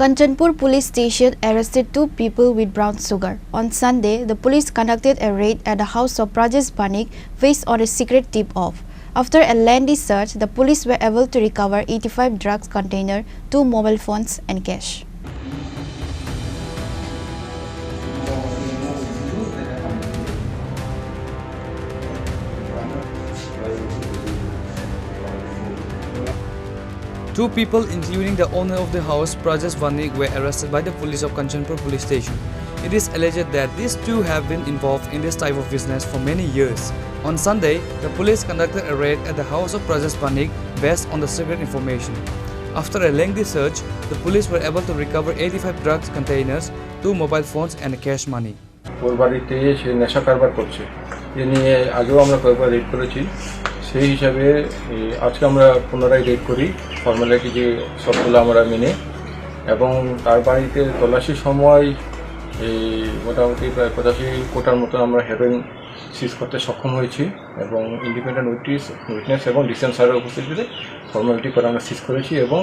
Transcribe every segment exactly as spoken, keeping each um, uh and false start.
Kanchanpur Police Station arrested two people with brown sugar. On Sunday, the police conducted a raid at the house of Brajesh Banik based on a secret tip-off. After a lengthy search, the police were able to recover eighty-five drugs container, two mobile phones and cash. Two people, including the owner of the house, Brajesh Vanik, were arrested by the police of Kanchanpur Police Station. It is alleged that these two have been involved in this type of business for many years. On Sunday, the police conducted a raid at the house of Brajesh Vanik based on the secret information. After a lengthy search, the police were able to recover eighty-five drugs containers, two mobile phones, and cash money. ওর বাড়িতে সে নেশা কারবার করছে, এ নিয়ে আগেও আমরা কয়েকবার রেড করেছি। সেই হিসাবে এই আজকে আমরা পুনরায় রেড করি, ফর্মালিটি যে সবগুলো আমরা মেনে, এবং তার বাড়িতে তল্লাশির সময় এই মোটামুটি প্রায় পঁচাশি কোটার মতো আমরা হেরোইন সিজ করতে সক্ষম হয়েছি, এবং ইন্ডিপেন্ডেন্ট উইটনেস উইটনেস এবং ডিসিএম স্যারের উপস্থিতিতে ফর্মালিটি করে আমরা সিজ করেছি এবং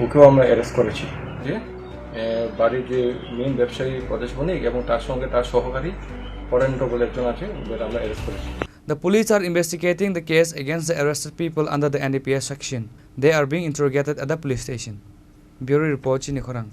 ওকেও আমরা অ্যারেস্ট করেছি। যে এ, বাড়ির যে মেইন ব্যবসায়ী পরেশ বণিক এবং তার সঙ্গে তার সহকারী পরেন্দ্র বলে একজন আছে, ওদের আমরা অ্যারেস্ট করেছি। The police are investigating the case against the arrested people under the N D P S section. They are being interrogated at the police station. Bureau report, Chini Khorang.